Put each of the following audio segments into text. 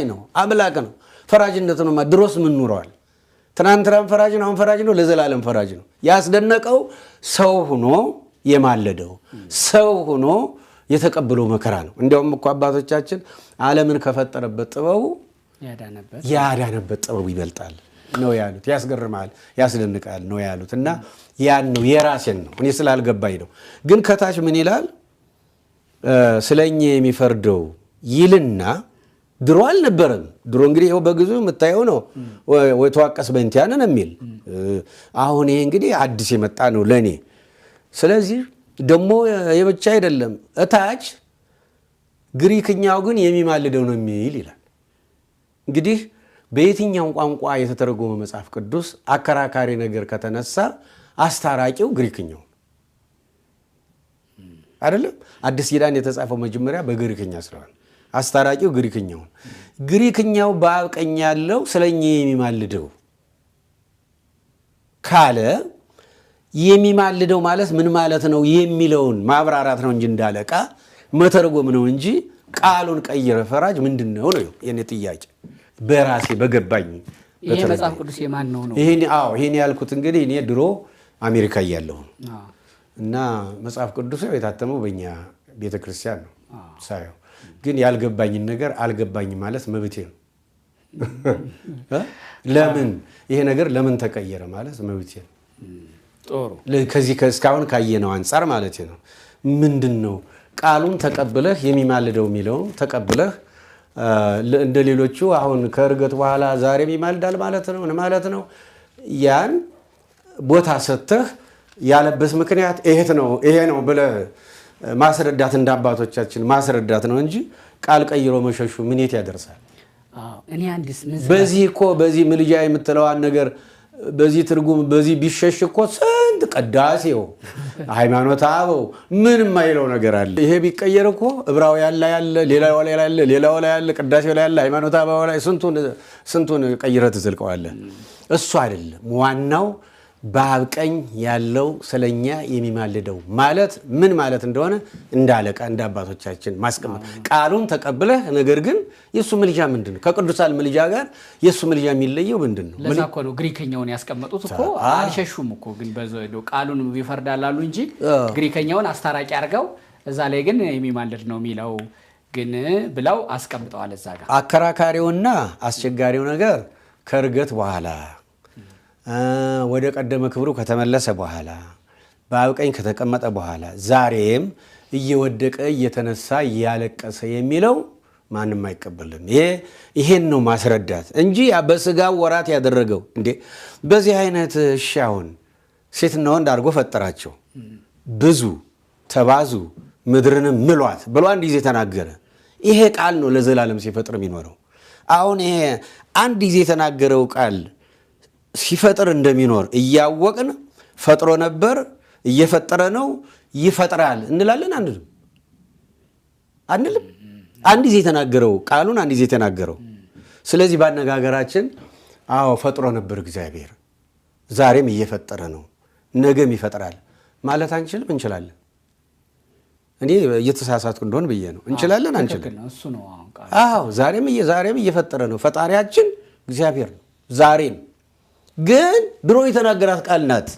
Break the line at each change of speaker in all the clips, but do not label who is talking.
ነው፣ አምላክ ነው። ፈራጅነት ነው። ድሮስ ምን ኑረዋል? ትናንትናም ፈራጅ ነው፣ አሁን ፈራጅ ነው፣ ለዘላለም ፈራጅ ነው። ያስደነቀው ሰው ሆኖ የማለደው፣ ሰው ሆኖ የተቀበለው መከራ ነው። እንዲያውም እኮ አባቶቻችን ዓለምን ከፈጠረበት ጥበቡ ያዳነበት ጥበቡ ይበልጣል ነው ያሉት። ያስገርማል፣ ያስደንቃል ነው ያሉት። እና ያን ነው የራሴን ነው፣ እኔ ስላልገባኝ ነው። ግን ከታች ምን ይላል? ስለኛ የሚፈርደው ይልና ድሮ አልነበረም። ድሮ እንግዲህ ይኸው በግዙ የምታየው ነው፣ ወተዋቀስ በእንቲአነ የሚል። አሁን ይሄ እንግዲህ አዲስ የመጣ ነው ለእኔ። ስለዚህ ደግሞ የብቻ አይደለም፣ እታች ግሪክኛው ግን የሚማልደው ነው የሚል ይላል። እንግዲህ በየትኛው ቋንቋ የተተረጎመ መጽሐፍ ቅዱስ አከራካሪ ነገር ከተነሳ አስታራቂው ግሪክኛው አይደለም። አዲስ ኪዳን የተጻፈው መጀመሪያ በግሪክኛ ስለሆነ አስታራቂው ግሪክኛው፣ ግሪክኛው በአብ ቀኝ ያለው ስለኛ የሚማልደው ካለ የሚማልደው ማለት ምን ማለት ነው የሚለውን ማብራራት ነው እንጂ እንዳለቃ መተርጎም ነው እንጂ ቃሉን ቀይረ ፈራጅ ምንድን ነው ነው የኔ ጥያቄ። በራሴ በገባኝ።
ይሄ መጽሐፍ ቅዱስ የማን ነው ነው?
ይሄን አዎ፣ ይሄን ያልኩት እንግዲህ እኔ ድሮ አሜሪካ እያለሁ ነው። እና መጽሐፍ ቅዱስ የታተመው በእኛ ቤተክርስቲያን ነው ሳየው፣ ግን ያልገባኝን ነገር አልገባኝም ማለት መብቴ ነው። ለምን ይሄ ነገር ለምን ተቀየረ ማለት መብቴ ነው።
ጥሩ።
ከዚህ እስካሁን ካየነው አንጻር ማለት ነው። ምንድን ነው ቃሉን ተቀብለህ የሚማልደው የሚለውን ተቀብለህ እንደ ሌሎቹ አሁን ከእርገት በኋላ ዛሬም ይማልዳል ማለት ነው ማለት ነው። ያን ቦታ ሰጥተህ ያለበት ምክንያት ይሄ ነው ይሄ ነው ብለህ ማስረዳት፣ እንደ አባቶቻችን ማስረዳት ነው እንጂ ቃል ቀይሮ መሸሹ ምን የት ያደርሳል?
እኔ አንድስ ምን
በዚህ እኮ በዚህ ምልጃ የምትለዋን ነገር በዚህ ትርጉም በዚህ ቢሸሽ እኮ ስንት ቅዳሴው ሃይማኖተ አበው ምን የማይለው ነገር አለ። ይሄ ቢቀየር እኮ ዕብራውያን ላይ አለ፣ ሌላው ላይ አለ፣ ሌላው ላይ አለ፣ ቅዳሴው ላይ አለ፣ ሃይማኖተ አበው ላይ ስንቱን ስንቱን ቀይረህ ትዘልቀዋለህ። እሱ አይደለም ዋናው። በአብ ቀኝ ያለው ስለኛ የሚማልደው ማለት ምን ማለት እንደሆነ እንደ አለቃ እንደ አባቶቻችን ማስቀመጥ ቃሉን ተቀብለህ፣ ነገር ግን የእሱ ምልጃ ምንድን ነው? ከቅዱሳን ምልጃ ጋር የእሱ ምልጃ የሚለየው ምንድን ነው?
ለዛ እኮ ነው ግሪከኛውን ያስቀመጡት እኮ። አልሸሹም እኮ፣ ግን በዘ ቃሉን ይፈርዳል አሉ እንጂ ግሪከኛውን አስታራቂ አድርገው እዛ ላይ ግን የሚማልድ ነው የሚለው ግን ብለው አስቀምጠዋል እዛ ጋር።
አከራካሪውና አስቸጋሪው ነገር ከእርገት በኋላ ወደ ቀደመ ክብሩ ከተመለሰ በኋላ በአብ ቀኝ ከተቀመጠ በኋላ ዛሬም እየወደቀ እየተነሳ እያለቀሰ የሚለው ማንም አይቀበልም። ይሄን ነው ማስረዳት እንጂ በስጋው ወራት ያደረገው እንዴ በዚህ አይነት እሺ፣ አሁን ሴትና ወንድ አድርጎ ፈጠራቸው፣ ብዙ ተባዙ ምድርንም ምሏት ብሎ አንድ ጊዜ ተናገረ። ይሄ ቃል ነው ለዘላለም ሲፈጥር የሚኖረው። አሁን ይሄ አንድ ጊዜ የተናገረው ቃል ሲፈጥር እንደሚኖር እያወቅን ፈጥሮ ነበር፣ እየፈጠረ ነው፣ ይፈጥራል እንላለን አንልም? አንልም። አንድ ጊዜ የተናገረው ቃሉን አንድ ጊዜ የተናገረው። ስለዚህ በአነጋገራችን አዎ ፈጥሮ ነበር እግዚአብሔር፣ ዛሬም እየፈጠረ ነው፣ ነገም ይፈጥራል ማለት አንችልም? እንችላለን። እኔ እየተሳሳትኩ እንደሆን ብዬ ነው። እንችላለን አንችልም?
እሱ ነው አሁን ቃሉ።
አዎ ዛሬም እየፈጠረ ነው። ፈጣሪያችን እግዚአብሔር ነው ዛሬም። ግን ድሮ የተናገራት ቃል ናት።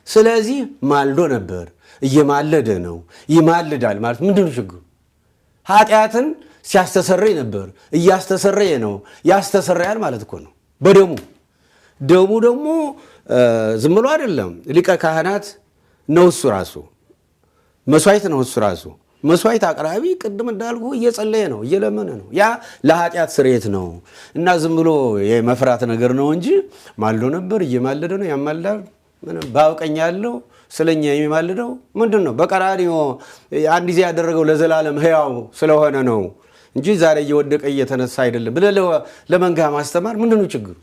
ስለዚህ ማልዶ ነበር፣ እየማለደ ነው፣ ይማልዳል ማለት ምንድን ነው ችግሩ? ኃጢአትን ሲያስተሰርይ ነበር፣ እያስተሰረየ ነው፣ ያስተሰርያል ማለት እኮ ነው። በደሙ ደሙ ደግሞ ዝም ብሎ አይደለም። ሊቀ ካህናት ነው እሱ ራሱ፣ መስዋዕት ነው እሱ ራሱ። መስዋዕት አቅራቢ ቅድም እንዳልኩ እየጸለየ ነው፣ እየለመነ ነው። ያ ለኃጢአት ስርየት ነው እና ዝም ብሎ የመፍራት ነገር ነው እንጂ ማልዶ ነበር፣ እየማለደ ነው፣ ያማልዳል። ምንም በአብ ቀኝ ያለው ስለኛ የሚማልደው ምንድን ነው? በቀራንዮ አንድ ጊዜ ያደረገው ለዘላለም ሕያው ስለሆነ ነው እንጂ ዛሬ እየወደቀ እየተነሳ አይደለም ብለህ ለመንጋ ማስተማር ምንድን ነው ችግሩ?